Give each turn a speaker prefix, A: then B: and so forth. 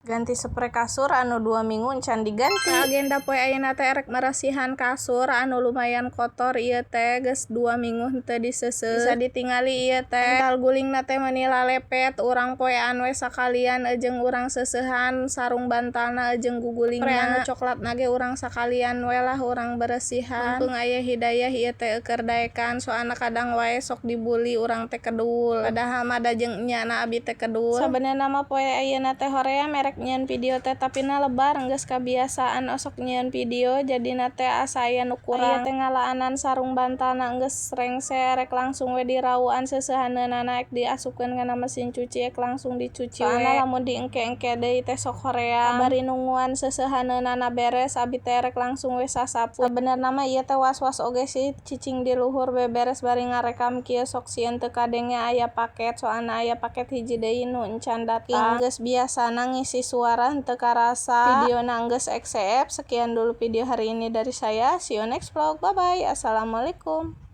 A: Ganti seprai kasur anu 2 minggu encan diganti. Agenda poe ayeuna teh erek marasihan kasur anu lumayan kotor. Ieu teh geus 2 minggu henteu diseuseuh, bisa ditingali ieu teh bantal gulingna teh meuni lalepet. Urang poean we sakalian jeung urang seuseuhan sarung bantalna jeung gugulingna. Seprai anu coklatna ge urang sakalian we lah urang beresihan. Mumpung aya hidayah ieu teh keur daekan, soalna kadang wae sok dibully urang teh kedul, padahal mah da jeung enyana abi teh kedul. Sabenerna mah poe ayeuna teh hoream erek nyieun video teh, tapi na lebar geus kabiasaan osok nyieun video, jadina teh asa aya nu kurang. Ieu teh ngalaanan sarung bantalna geus rengse, rek langsung we dirauan seuseuhaneunana, ek diasupkeun kana mesin cuci, ek langsung dicuci we, soalna lamun diengke-engke deui teh sok hoream. Bari nungguan seuseuhaneunana beres, abi teh rek langsung we sasapu. Sabenerna mah ieu teh was-was oge sih, cicing di luhur beberes bari ngarekam kieu, sok sieun teu kadenge aya paket, soalna aya paket hiji deui nu encan datang. Geus biasana ngisi suara henteu karasa videona geus XCF. Sekian dulu video hari ini dari saya. See you next vlog. Bye bye. Assalamualaikum.